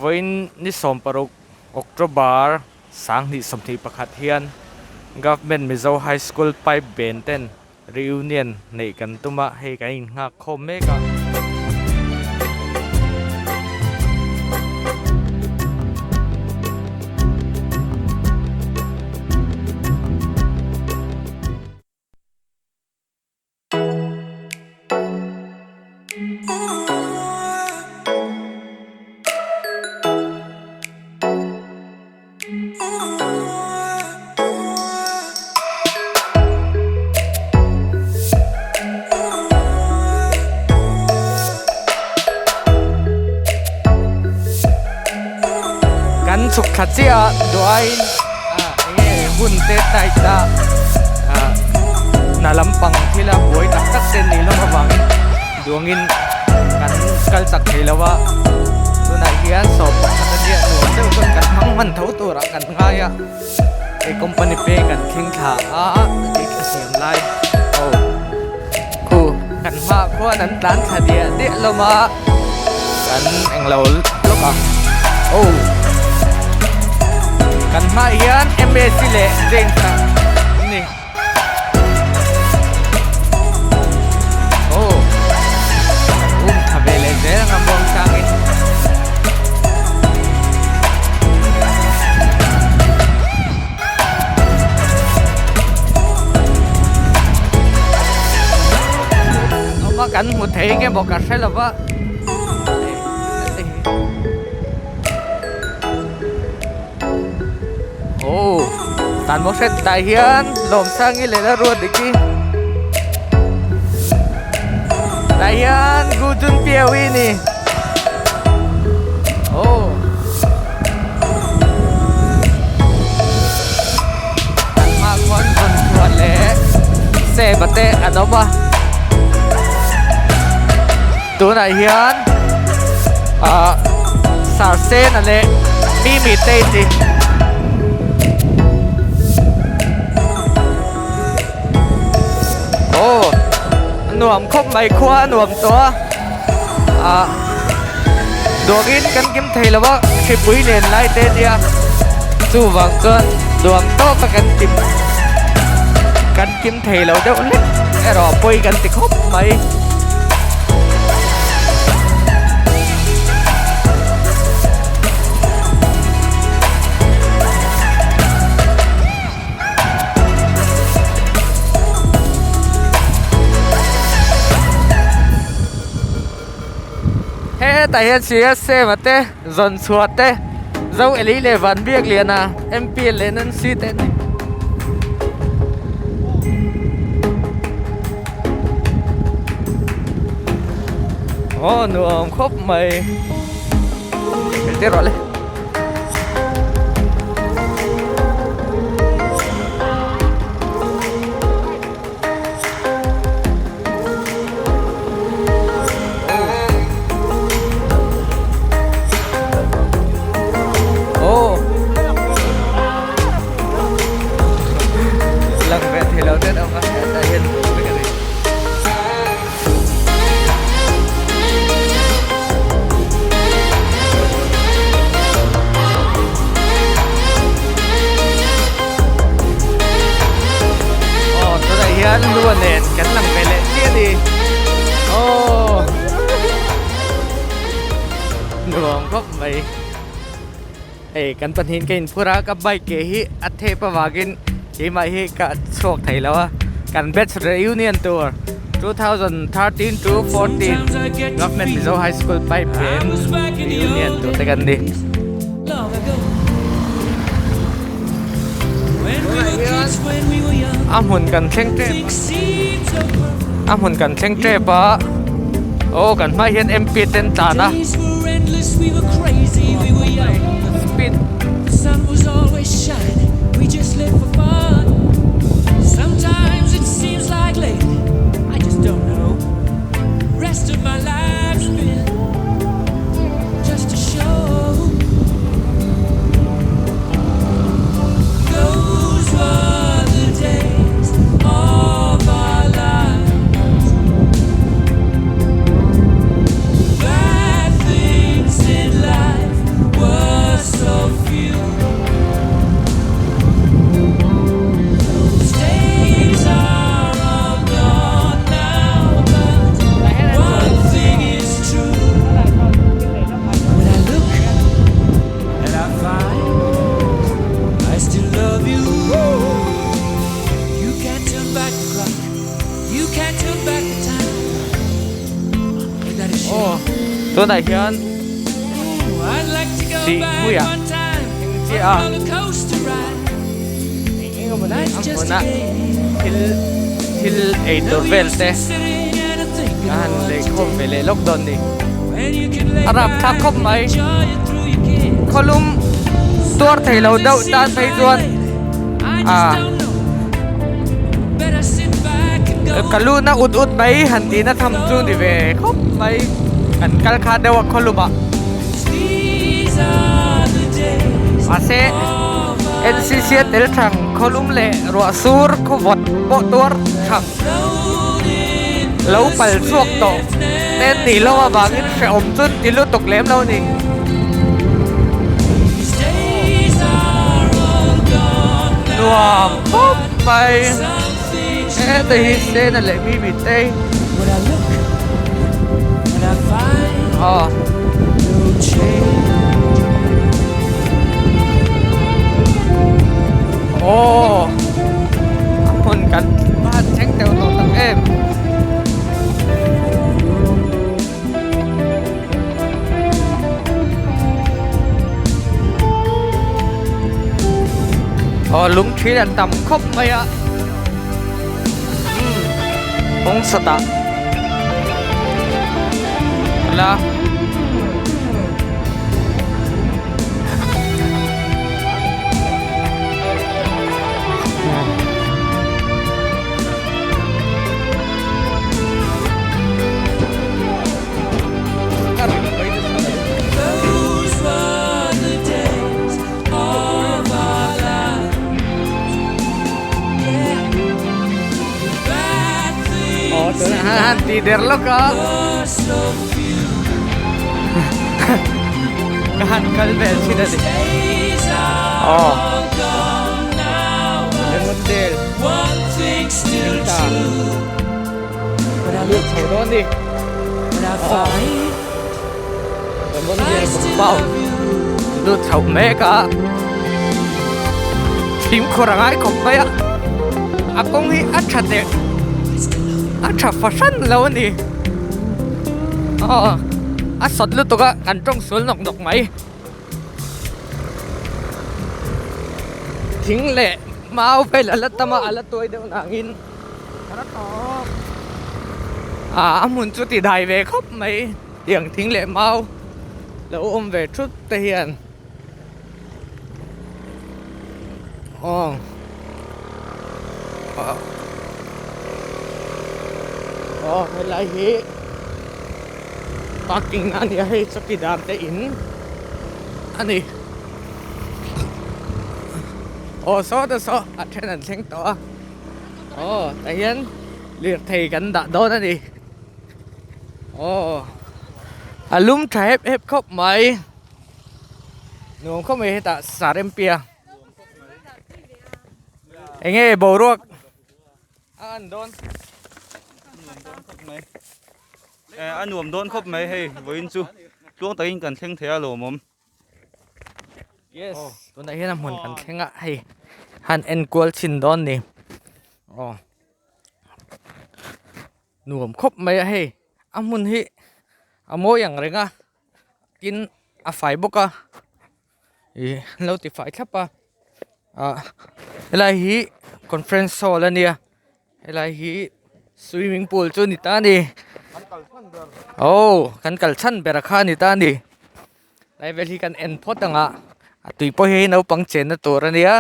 Vawiin ni 16 October 2021 hian Government Mizo High School Pipe Band ten Reunion neih kan tum a, hei kan innghak khawm mek a. Kan chhuk thla chiah a duaiin eng nge hun te tight a hna lampang thila buai tak tak te ni hlawm avangin Duangin kan kal chak thei lo a, tunah hian sawm pakhat a nia nuam deuh chuan kan hmang hman tho turah kan ngai a, hei company peng kan thleng thla a tih thla siam lai aw khu kan hmaah khuan an tlan thla diah diah hlawm a, kan englo lawk ang aw kan hmaah hian M_A_C leh James a an ni. Aw um tha ve leh zel anga muang changin awma kan hmu thei nge maw ka hre lova Aw tan maw hret tah hian Lawmsangi leh la ruat dik hi tah hian Gujun Piawi a ni aw kan hmaah khuan rawn chhuah leh save te an awm a tunah hian ah Sarsena leh Mimi te in ni. Aw a nuam khawp mai khua a nuam tawh a ah duangin kan kim thei lo a hripui nen lai te ania chuvang chuan duang tawk a kan kim kan kim thei lo deuh hlek erawh pawi kan ti khawp mai. Hetah hian CSM a te zawn chhuah te Zo Eli leh Van Biak Liana MP leh Nancy te an ni. Aw nuam khawp mai rawh le. Lang ve thei lo ten awm a hetah hian vek a ni. Aw tunah hian lua nen kan lang ve leh chiah a ni aw nuam khawp mai hei kan pahnih ka inphur a ka bike ke hi a thep avangin keimah hi ka chhuak thei lo a kan batch reunion tur 2013 to 14 Government Mizo High School pipe band reunion tur te kan ni. A hmun kan thleng tep a hmun kan thleng tep a aw kan hmaah hian MP te an tlan a speed Tunah hian Sihhmuiah eng chiah a eng eng emaw ni a hmuna thil thil ei tur vel te a han lei khawm ve leh lawk dawn ni. A rapthlak khawp mai. Khawlum tuar thei lo deuh tan phei chuan ah ka lu na ut ut mai han tih na tham chu ni ve khawp mai kan kal kha deuh a khawlum ah mahse N_c_c a tel thang khawlum leh ruah sur khaw vawt pawh tuar thang lo pal chhuak tawh te tih loh avangin hrehawm chu ti lutuk lem lo a ni. Nuam khawp mai heta hi Sena leh Mimi te aw. Aw a hmun kan va han thleng teuh tawh tak em. Aw lung thin an tam khawp mai a umm kawng sat ah la. Han ti der lawk a ka han kal vel thin a ni aw lemon del ta lut chho dawn ni aw lemon del pau lut chho mek a fimkhur a ngai khawp mai a a kawng hi a tha leh a tha fahran lo a ni aw a sawt lutuk a kan tawng sual nawk nawk mai thing leh mau vel a la tam a a la tuai deuh nangin ah a hmun chu ti dai ve khawp mai tiang thing leh mau lo awm ve thut te hian. Aw aw helai hi parking a ni a hei chawkidar te in a ni aw saw te saw a then an thleng tawh a aw tah hian lirthei kan dah dawn a ni aw a lum tha hep hep khawp mai. Nuam khawp mai hetah Sarempia enge boruak a an dawn a nuam dawn khawp mai hei vawiin chu tluang takin kan thleng thei a lawmawm yes tunah hian a hmun kan thleng a hei han enkual chhin dawn ni aw nuam khawp mai a hei a hmun hi a mawi ang reng a. Tin a fai bawk a ih an lo ti fai thlap a ah helai hi conference hall a nia helai hi swimming pool chu a ni ta a ni aw kan kal chhan ber kha a ni ta a ni lai vel hi kan en phawt ang a a tui pawh hi naupang chenna tur a nia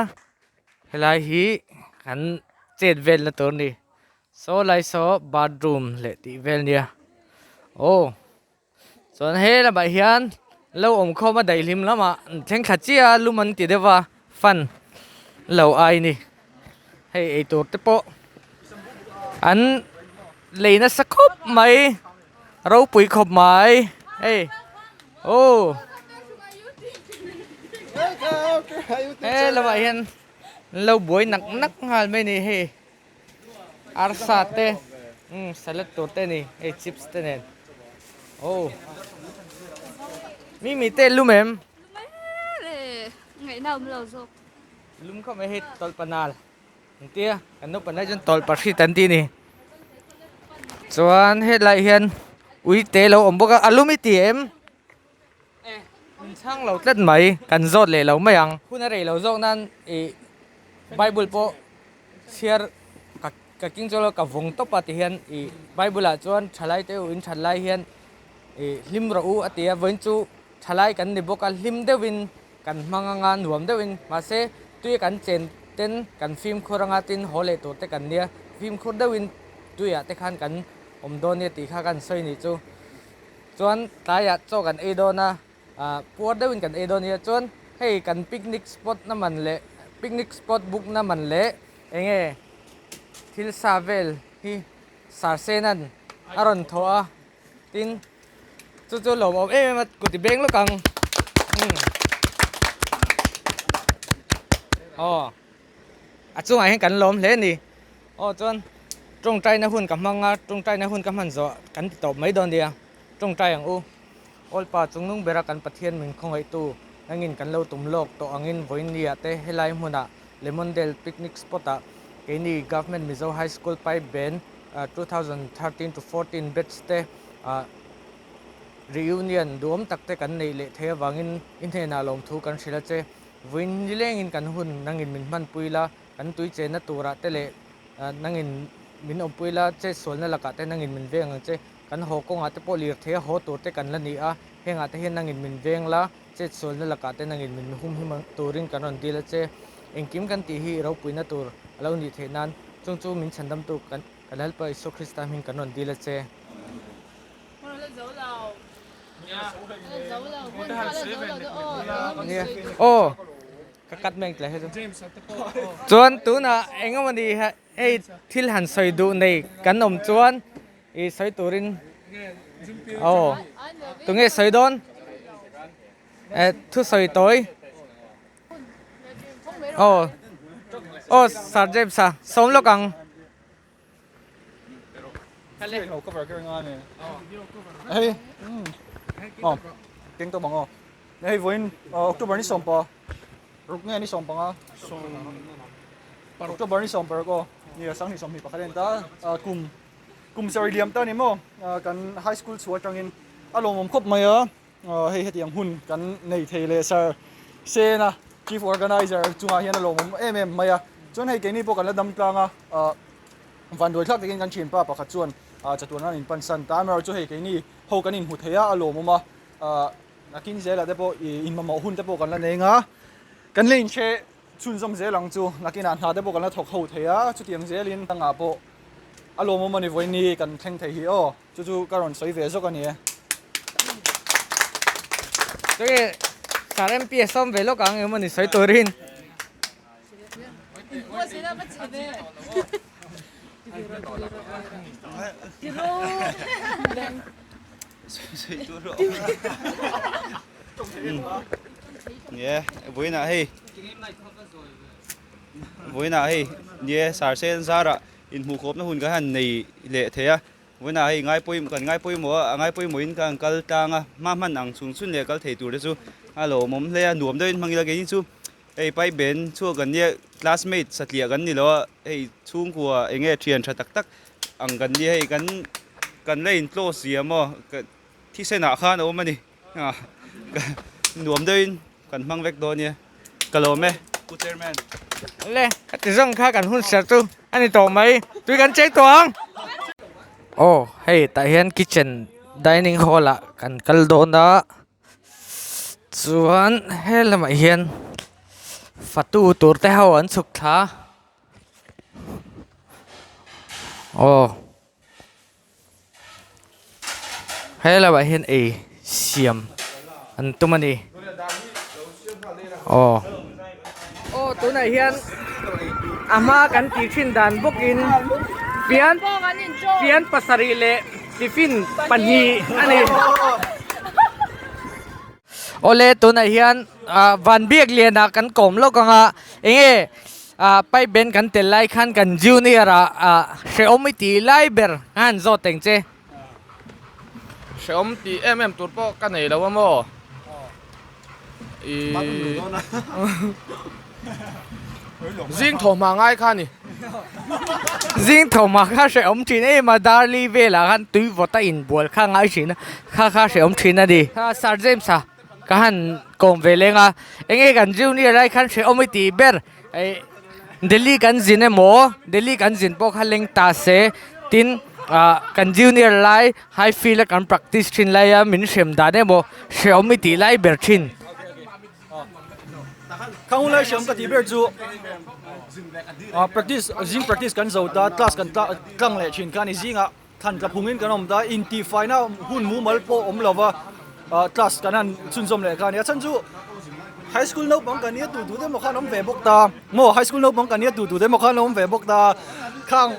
helai hi kan chet velna tur a ni saw lai saw bathroom leh tih vel a nia aw. Chuan he lamah hian lo awm khawm a daihlim lamah an thleng thla chiah a lum an ti deuh va fan lo ai ni hei eitur te pawh an lei nasa khawp mai ropui khawp mai hei aw he lamah hian an lo buai nak nak nghal mai a ni hei. Arsa te umm salad tur te a ni hei chips te nen aw mimi te lum em lum khawp mai hei tawlhpa nal an tia kan naupang lai chuan tawlhpa hrit an tih a ni chuan hetlaiah hian ui te lo awm bawk a a lum i ti em. Min chhang lo tlat mai, kan zawt leh lo mai ang. Hun a rei lo zawk nan ih Bible pawh chhiar ka ka king chuan ka vawng tawp a ti hian ih Bible ah chuan thalai te u in that lai hian ih hlim rawh u a ti a, vawiin chu thalai kan ni bawk a, hlim deuhin kan hmang anga nuam deuhin mahse tui kan chen ten kan fimkhur anga tin haw leh tur te kan nia, fimkhur deuhin tuiah te khan kan awm dawn nia tih kha kan sawi nih chu. Chuan tlaiah chaw kan ei dawn a, ah puar deuhin kan ei dawn nia chuan hei kan picnic spot na man leh picnic spot book na man leh eng nge thil sa vel hi Sarsenan a rawn thawh a tin chu chu lawmawm em em a kut i beng lawk ang umm aw a chungah hian kan lawm hle a ni. Aw chuan tawngtaina hun ka hmang a, tawngtaina hun ka hman zawh kan ti tawp mai dawn nia, tawngtai ang u. Awlpa chungnung bera kan Pathian min khawngaihtu nangin kan lo tum lawk tawh angin vawiinnia te helai hmunah Lemondale Picnic Spot ah keini Government Mizo High School Pipe Band 2013 to 14 batch te reunion duhawm tak te kan neih leh theih avangin i hnenah lawmthu kan hrilh a che. Vawiin nilengin kan hun nangin min hmanpui la. Kan tui chenna turah te leh nangin min awmpui la, chetsualna lakah te nangin min veng ang che. Kan haw kawngah te pawh lirthei a haw tur te kan la ni a, hengah te hian nangin min veng la, chetsualna lakah te nangin min humhim turin kan rawn dil a che. Engkim kan tih hi ropuina tur a lo nih theih nan chung chu min chhandamtu kan Lalpa Isua Krista hming kan rawn dil a che. Aw. Ka cut mek tlai chu. Chuan tunah eng emaw ni hei thil han sawi duh nei kan awm chuan ih sawi turin aw tunge sawi dawn eh thu sawi tawi aw aw Sir James a sawm lawk ang. Hei aw keng tawp ang aw hei vawiin October ni sawmpa ruk nge ni sawmpanga October ni sawmparuk aw ni sanghnih sawmhnih pakhat a ni ta kum kum sarih liam ta a ni maw kan high school chhuah atangin a lawmawm khawp mai a. Hei hetiang hun kan nei thei leh sir Sena chief organizer chungah hian a lawmawm em em mai a, chuan hei keini pawh kan la dam tlang a, vanduai thlak takin kan thianpa pakhat chuan chatuan an inpan san ta amaherawhchu hei keini ho kan inhmu thei a, a lawmawm a, nakin zelah te pawh inmamawh hun te pawh kan la nei anga kan la inhre chhunzawm zel ang chu nakinah hna te pawh kan la thawk ho thei a, chutiang zelin dangah pawh a lawmawm a ni vawiin ni kan thleng thei hi aw. Chu chu ka rawn sawi ve zawk a ni e. Chuti Sir MP a sawm ve lawk ang emaw ni sawi turin. Ni e, vawiinah hei vawiinah hei ni e Sir Sen zarah inhmuhkhawpna hun kan han nei leh thei a. Vawiinah hei ngai pawimawh kan ngai pawimawh a, a ngai pawimawhin ka han kal tlang a, hma hman ang chung chhun leh kal thei tur te chu a lawmawm hle a, nuam deuhin hmang ila keini chu hei pipe band chhuak kan nia classmate satliah kan ni lo a, hei chhungkua eng nge thian tha tak tak ang kan nia hei kan kan la in close zia maw thisen ah khan a awm a ni nuam deuhin kan hmang vek dawn nia ka lawm e Pu Chairman. Le ka ti zawng kha kan hun ser chu a ni tawh mai tui kan cheng tawh ang. Aw hei tah hian kitchen dining hall ah kan kal dawn a chuan he lamah hian fatu tur te ho an chhuk thla aw. He lamah hian ei siam an tum a ni aw aw tunah hian a hma kan tih thin dan bawkin fian fian pasarih leh tiffin pahnih a ni awle tunah hian ah van biak lianah kan kawm lawk ang a enge. Ah pipe band kan tel lai khan kan junior ah ah hrehawm i tih lai ber a han zawt teng che. Hrehawm tih em em tur pawh ka nei lo a maw? Ih Zing thawhhma ngai kha a ni. Zing thawhhma kha hrehawm thin em a, Darli velah khan tui vawt a inbual kha ngai thin a, kha kha hrehawm thin a ni. Sir James-a. ka han kawm ve leng a enge kan junior lai khan hrehawm i tih ber eh Delhi kan zin emaw Delhi kan zin pawh kha leng ta se tin ah kan junior lai high field a kan practice thin lai a min hrem dan emaw hrehawm i tih lai ber thin. Khang hun lai hriam ka tih ber chu ah practice zing practice kan zo ta class kan tlang leh thin kha a ni zingah thlan tla phungin kan awm ta intihfaina hun mumal pawh awm lo va ah class kan han chhunzawm leh kha a ni a chhan chu high school naupang kan nia tu tu te emaw khan awm ve bawk ta maw high school naupang kan nia tu tu te emaw khan awm ve bawk ta khang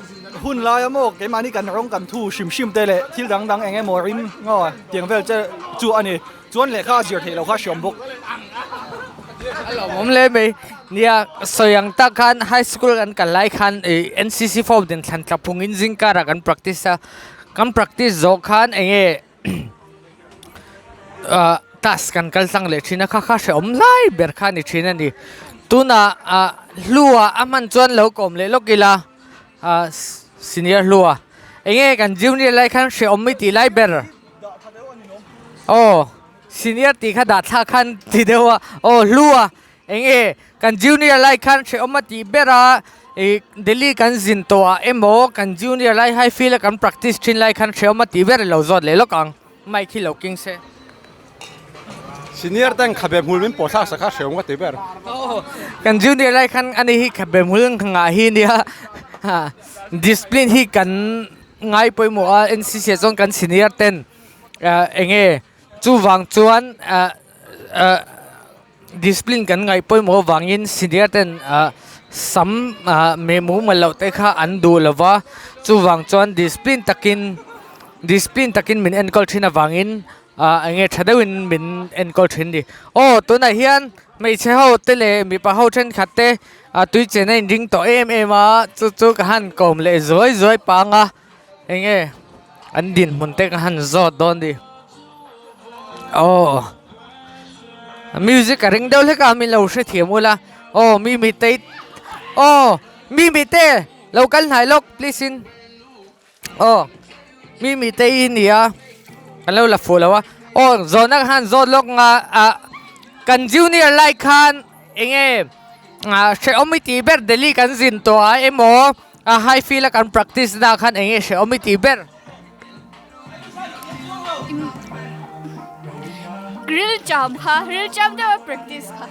hun laia maw keimahni kan rawng kan thu hrim hrim te leh thil dang dang eng emaw rim aw tiang vel che chu a ni. Chuan lehkha a zir theih loh kha hriam bawk. A lawmawm hle mai. Nia, sawi ang tak khan high school kan kal lai khan ih NCC form din thlan tla phungin zing karah kan practice a, kan practice zawh khan eng nge ah class kan kal tlang leh thin a, kha kha hrehawm lai ber kha a ni thin a ni. Tunah ah hlua a hman chuan lo kawm leh lawk ila ah senior hlua eng nge kan junior lai khan hrehawm i tih lai ber. Aw senior tih kha dah thlak khan ti deuh a aw hlu a eng nge kan junior lai khan hrehawm a tih ber a ih Delhi kan zin tawh ah emaw kan junior lai high field a kan practice thin lai khan hrehawm a tih ber i lo zawt leh lawk ang mic hi lo king se. Senior ten khabe hmul min pawh thlak sak kha hrehawm ka ti ber. Aw kan junior lai khan ani hi khabe hmul ngah hi nia discipline hi kan. Ngai pawimawh a NCC ah chuan kan senior ten ah eng nge chuvang chuan ah ah discipline kan ngaih pawimawh avangin senior ten ah sam ah meh mumal loh te kha an duh lo va chuvang chuan discipline takin discipline takin min enkawl thin avangin ah eng nge tha deuhin min enkawl thin a ni. Aw tunah hian hmeichhe ho te leh mipa ho thenkhat te A tui chen a inring tawh em em a, chu chu ka han kawm leh zuai zuai pang a, eng nge an dinhmun te ka han zawt dawn ni. Aw music a ring deuh hlek a min lo hrethiam ula, aw mi mi te aw mi mi te lo kal hnai lawk please in. Aw mi mi te hi ni a kan lo la fuh lo a aw zawhna ka han zawt lawk nga ah kan junior lai khan eng nge ah hrehawm i tih ber Delhi kan zin tawh a emaw a high field a kan practice na khan eng nge hrehawm i tih ber. Rilṭam kha rilṭam deuh a practice kha.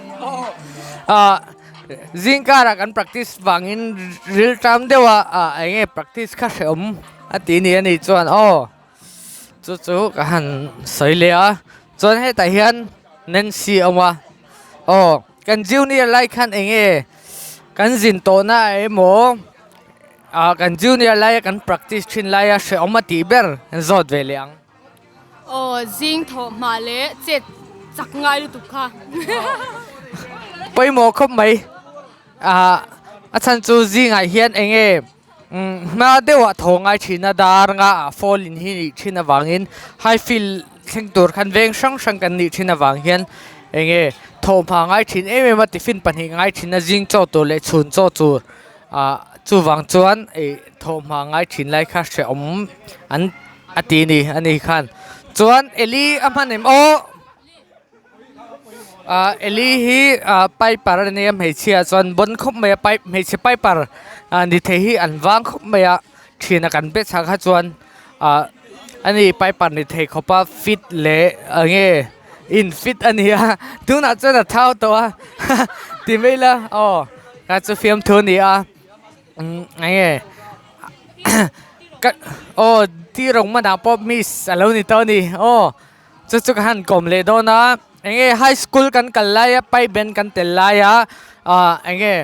Ah Zingkarah kan practice vangin rilṭam deuha ah eng nge practice kha hrehawm a tih ni a nih chuan aw chu chu ka han sawi leh a chuan hetah hian Nancy a awm a aw kan junior lai khan eng nge kan zin tawhna ah emaw ah kan junior laia kan practice thin laia hrehawm a tih ber an zawt ve leh ang. Aw zing thawh hma leh chet chak ngai lutuk kha. Pawimawh khawp mai. Ah a chhan chu zingah hian eng nge hma deuhah thaw ngai thin a dar nga ah fall in hi nih thin avangin high field thleng tur khan veng hrang hrang kan nih thin avang hian eng nge thawh hma ngai thin em em a tiffin pahnih ngai thin a zing chaw tur leh chhun chaw tur ah chuvang chuan ih thawh hma ngai thin lai kha hrehawm an A ti ni a ni khan chuan Eli a hman em aw ah Eli hi ah piper a nia hmeichhia chuan bawn khawp mai a pipe hmeichhe piper ah ni thei hi an vang khawp mai a thian a kan bet chhak kha chuan ah a ni piper ni thei khawp a fit leh eng nge in fit a ni a tunah chuan a thau tawh a ti mai ila aw kha chu fiamthu a ni a. Umm eng nge ka aw ti rawng manah pawh miss a lo ni tawh a ni aw chu chu ka han kawm leh dawn a eng nge high school kan kal lai a pipe band kan tel lai a ah eng nge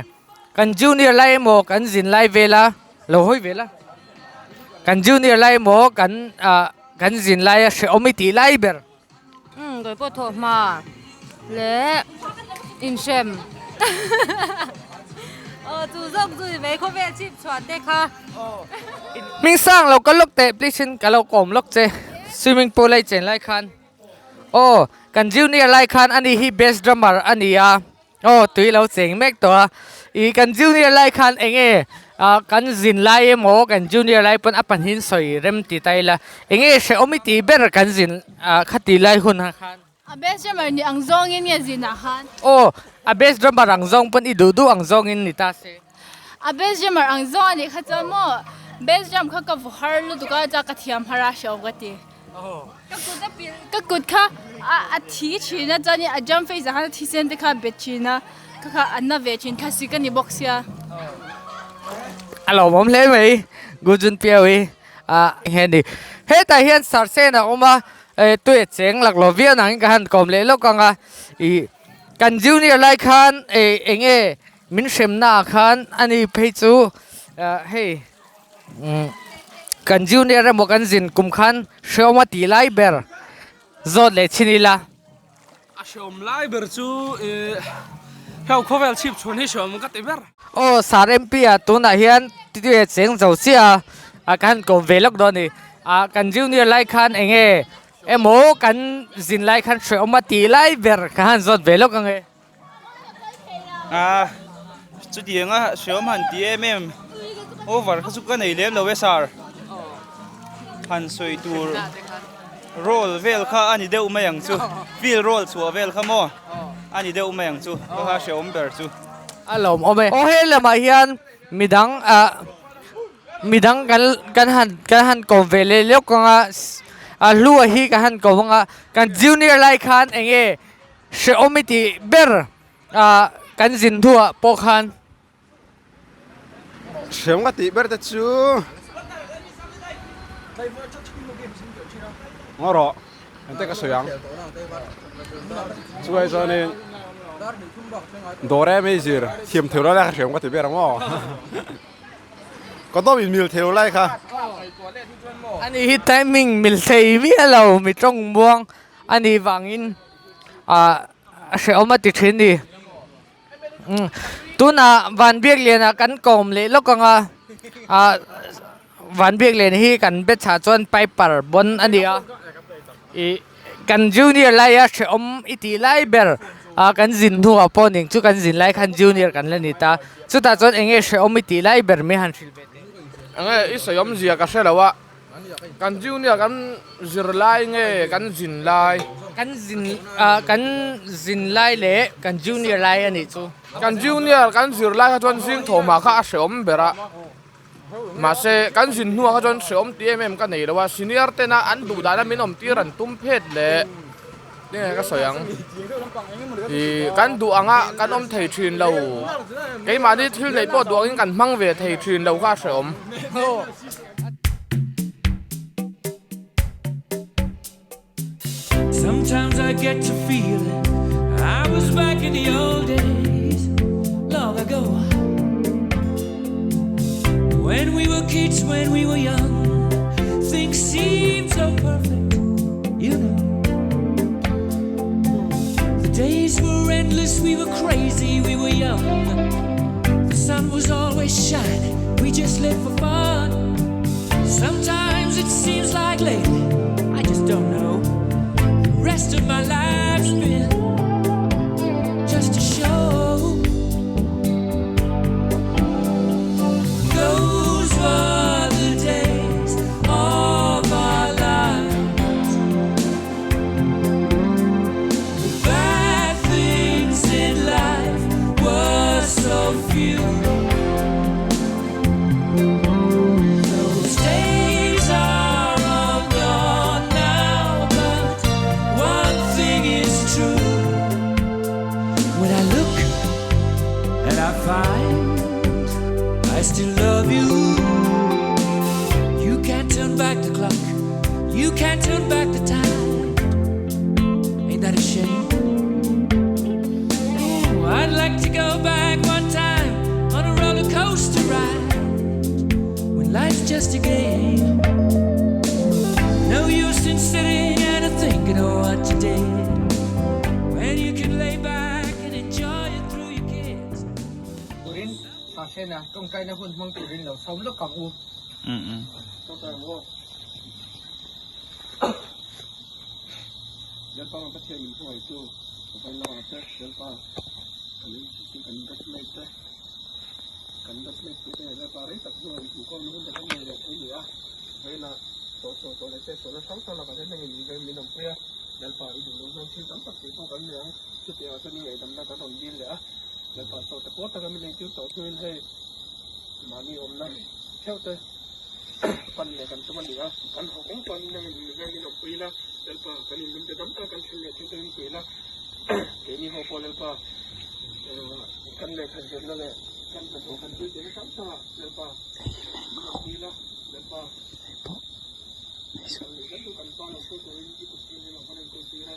kan junior lai emaw kan zin lai vel a lo hawi vel a kan junior lai emaw kan ah kan zin lai a hrehawm i tih lai ber. Umm kawi pawh thawh hma leh inhrem aw chu zawk chu ni mai khawvel chhip chhuah te kha. Hming sang lo ka lawk teh please in ka lo kawm lawk che swimming pool a i chen lai khan aw kan junior lai khan ani hi best drummer a ni a. Aw tui lo cheng mek tawh a, ih kan junior lai khan eng nge ah kan zin lai emaw kan junior lai pawn a pahnih sawi rem ti ta ila eng nge hrehawm i tih ber kan zin ah khati lai hun ah khan. A best drummer nih ang zawngin nge zinah khan? Aw, a best drummer ang zawng pawn i duh duh ang zawngin ni ta se. A best drummer ang zawng a nih kha chuan maw best drum kha ka vaw har lutuk a chuan ka thiam har a hrehawm ka ti. Ka kut a pilh ka kut kha a a thi thin a chuanin a drum face ah khan a thisen te kha a bet thin a kha kha a na ve thin thlasik ka ni bawk sia. A lawmawm hle mai Gujun Piau hi a nge ni. Hetah hian Sarsen a awm a tui a cheng laklawh viau nangin ka han kawm leh lawk ang a ih kan junior lai khan eng nge min hremna ah khan ani phei chu hei kan junior emaw kan zin kum khan hreawm a tih lai ber zawt leh chhin ila. A hreawm lai ber chu heo khawvel chhip chhuan hi hreawm ka ti ber. Aw Sir MP ah tunah hian tituia cheng zo chiah a ka han kawm ve lawk dawn a ni. Ah kan junior lai khan eng nge emaw kan zin lai khan hreawm a tih lai ber ka han zawt ve lawk ang e. A chutianga hreawm han ti em em over kha chu ka nei lem lo e sir han sawi tur roll vel kha a ni deuh mai ang chu field roll chhuah vel kha maw a ni deuh mai ang chu ka kha hreawm ber chu. A lawmawm e. Aw he lamah hian midang ah midang kan kan han kan han kawm ve leh lawk ang a a hlua hi kan han kawm ang a kan junior lai khan eng nge Hrehawm i tih ber ah kan zin hnuah pawh khan. Hrehawm ka tih ber te chu ngaw rawh engte ka sawi ang chuai chuanin dawr em ei zir thiam theuh lai kha hrehawm ka ti ber ang aw ka dawm in mil theuh lai kha. Ani hi timing mil thei miah lo mi tawng muang a nih vangin ah hrehawm a ti thin ni tunah Vanbiakliana kan kawm leh lawk ang a ah Vanbiakliana hi kan bet chah chuan piper bawn a ni a ih kan junior laia hrehawm i tih lai ber ah kan zin hnuah pawh ning chu kan zin lai khan junior kan la ni ta chutah chuan eng nge hrehawm i tih lai ber mai han hrilh ve teh. Eng nge i sawi awmzia ka hre lo a. Kan junior kan zir lai nge kan zin lai? Kan zin ah kan zin lai leh kan junior lai a nih chu. Kan junior kan zir lai kha chuan zing thawhmah kha a hreawm ber a, mahse kan zin hnuah kha chuan hreawm ti em em ka nei lo a, senior tena an duh dana min awm tir an tum phet leh tinge ka sawi ang ih kan duh anga kan awm thei thin lo, keimahni thil neih pawh duh angin kan hmang ve thei thin lo kha a hreawm. Sometimes I get to feeling I was back in the old days long ago When we were kids, when we were young Things seemed so perfect, you know The days were endless, we were crazy, we were young The sun was always shining, we just lived for fun Sometimes it seems like lately, I just don't know The rest of my life's been just a show Those were the days of our lives The bad things in life were so few Those days are all gone now But one thing is true When I look and I find I still love you You can't turn back the clock You can't turn back the time Ain't that a shame? Ooh, I'd like to go back one time On a roller coaster ride When life's just a game No use in sitting and a thinking of what you did When you can lay back and enjoy it through your kids Turin Sasena tawngtaina hun hmang turin lo sawm lawk ang u. Tawngtai ang u. Lalpa Pathian min hmangaih chu ka vain lo ang che, Lalpa kan kan batchmate te kan batchmate pui te Lalpa rei tak hnuah inhmuhkhawmna hun te kan nei leh thei ni a, vawiinah tawh sawi tawh leh chet sualna hrang hrang lakah te hnengin min veng min awmpui a. Lalpa i duh lo zawng thil tam tak tih pawh kan nei ang. Chutiangah chuan i ngaihdamna kan rawn dil leh a, Lalpa chaw te pawh taka min eitir tawh hnuin hei mahni awmna theuh te pan leh kan tum a ni a, kan haw kawng pawh in nangin in vengin awmpui ila, Lalpa kan inlum te dam taka kan thlen leh thil te min pui ila, keini ho pawh Lalpa kan lehkha zirna leh kan hnathawh kan pui tihna tam takah Lalpa min awmpui ila, Lalpa kan leh zel chu kan pa lo hruai turin i kut thil hi lo kan enkawl tir a.